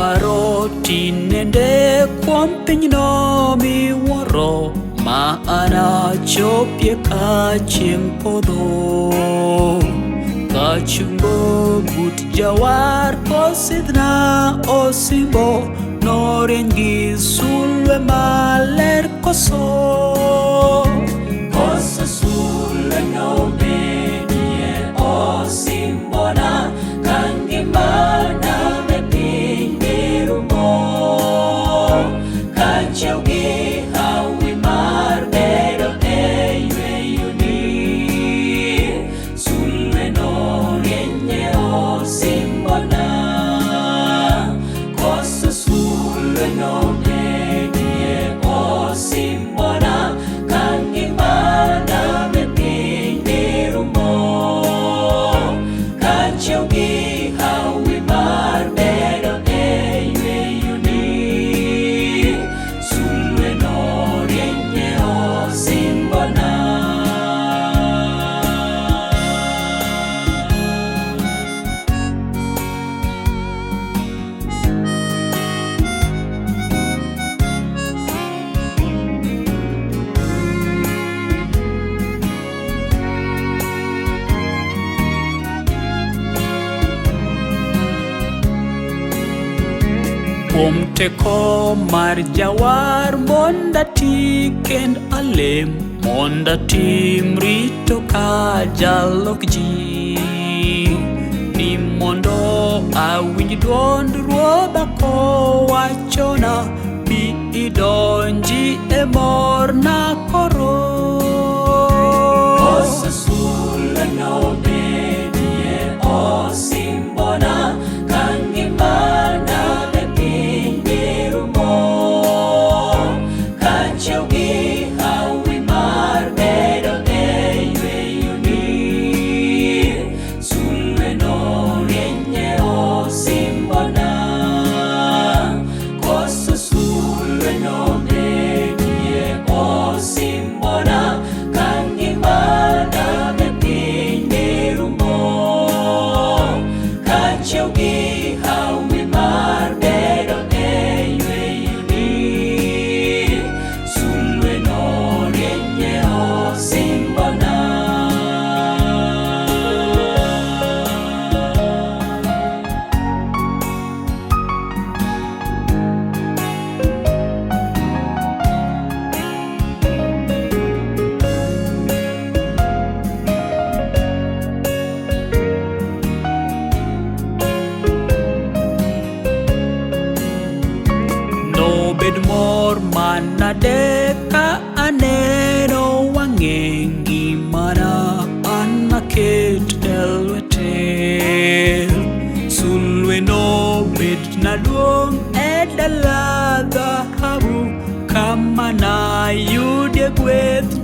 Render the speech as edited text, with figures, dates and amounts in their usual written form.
Aparo tinende kuom pinyno miwuoro ma anachopie ka chieng' podho. Kachungo but jawar kosidhna osimbo norieny gi sulwe maler koso. Koso sulwe nobedie osimbona ka ngimana me piny dhi rumo. Kachiew gi hawi mar bedo e yweyoni, sulwe norieny e osimbona. Koso sulwe nobedie osimbona ka ngimana me piny dhi rumo. Kachiew gi hawi mar bedo e yweyoni, sulwe norieny e osimbona. Kuom teko mar jawar mondo ati kend alem, mondo atim rito ka jalok ji. Ni mondo awinj duond Ruodha kowachona, bi idonji e morna koro. Koso sulwe nobedie osimbona ka ngimana me piny dhi rumo. Kachiew gi hawi mar bedo e yweyoni, sulwe norieny e osimbona. Koso sulwe nobedie osimbona ka ngimana me piny dhi rumo. Kachiew gi hawi mar bedo e yweyoni, sulwe norieny e osimbona. Nobed mor manade ka aneno wang'e ngimana anaket e lwete. Sulwe nobed na duong' e dala dhahabu kama nayudie gweth.